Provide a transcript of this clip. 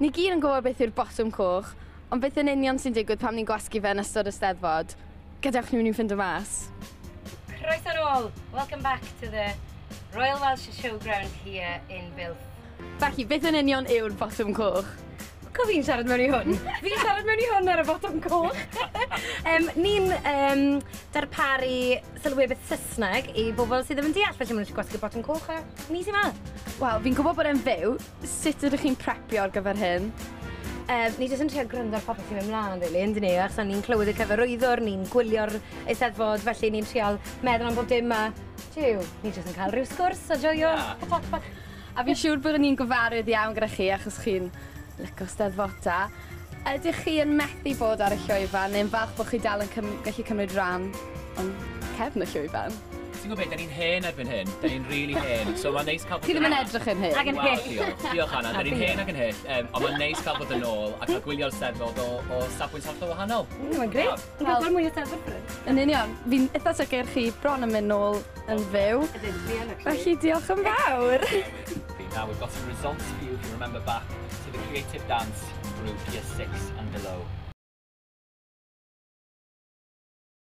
Ni gyd yn gwybod beth yw'r botwm coch, ond beth yn union sy'n digwydd pam ni'n gwasgu fe yn ystod y Steddfod? Gadewch ni mynd i ffindo mas. Croeso nôl! Welcome back to the Royal Welsh Showground here in Builth. Felly, beth yn union yw'r botwm coch? Co fi'n siarad mewn i hwn. Fi'n siarad mewn i hwn ar y botwm coch. Ni'n darparu sylwebydd Saesneg i bobl sydd ddim yn deall, felly maen nhw'n gallu gwasgu'r botwm coch a ni sy'n ma. Wel, fi'n gwybod bod e'n fyw. Sut ydych chi'n prepio ar gyfer hyn? Ni jyst yn trio gwrando ar popeth sy'n mynd mlaen, really, yndyn ni? Achos ni'n clywed y cyfarwyddwr, ni'n gwylio'r Eisteddfod, felly ni'n trial meddwl am bob dim a jiw, ni jyst yn cael rhyw sgwrs a joio. Yeah. A fi'n siŵr bod ni'n gyfarwydd iawn gyda chi achos chi'n licio Steddfota. Ydych chi yn methu bod ar y llwyfan neu'n falch bod chi dal yn gallu cymryd rhan ond cefn y llwyfan? Ti'n gwybod beth, da ni'n hen erbyn hyn, da ni'n really hen, so mae'n neis cael bod Chi ddim yn edrych yn hen. Ac yn Wel, hyll. diolch. Diolch, Anna, da ni'n hen ac yn hyll, ond mae'n neis cael bod yn ôl a cael gwylio'r Steddfod o safbwynt hollol wahanol. Mae'n grêt. Yn cael gweld mwy o Steddfod bryd. Yn union, fi'n eitha sicr chi bron yn mynd nôl yn fyw. Ydyn, fi yn actually. Felly diolch yn fawr. Now we've got some results for you if you remember back to the creative dance group year 6 and below.